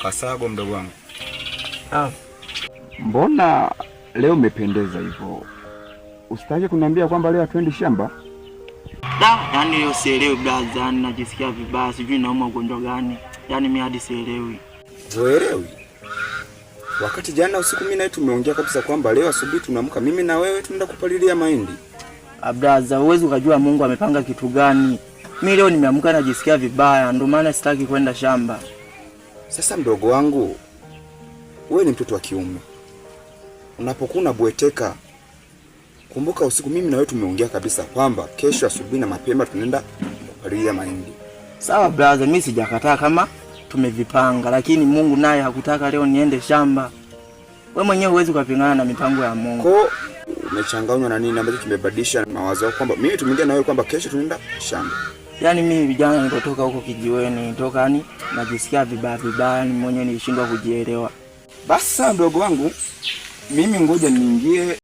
Kasago mdogo wangu. Ah. Mbona leo umependeza hivyo? Usitaki kuniambia kwamba leo hatuendi shamba? Da, yani leo sielewi brother, yani najisikia vibaya, sijui nauma ugonjwa gani. Yani mimi hadi sielewi. Huelewi? Wakati jana usiku mimi na wewe tumeongea kabisa kwamba leo asubuhi tunaamka mimi na wewe tunaenda kupalilia mahindi. Ah, brother, huwezi ukajua Mungu amepanga kitu gani. Mimi leo nimeamka najisikia vibaya, ndio maana sitaki kwenda shamba. Sasa mdogo wangu, wewe ni mtoto wa kiume, unapokuwa unabweteka, kumbuka usiku mimi na wewe tumeongea kabisa kwamba kesho asubuhi na mapema tunaenda kupalilia mahindi. Sawa brother, mimi sijakataa kama tumevipanga, lakini Mungu naye hakutaka leo niende shamba. We mwenyewe huwezi ukapingana na mipango ya Mungu. Ko umechanganywa na nini ambacho kimebadilisha mawazo yako kwamba mimi tumeongea na wewe kwamba kesho tunaenda shamba? Yaani mimi vijana nilipotoka huko kijiweni, nitoka yani najisikia vibaya vibaya, ni mwenyewe nilishindwa kujielewa. Basi sasa mdogo wangu, mimi ngoja niingie.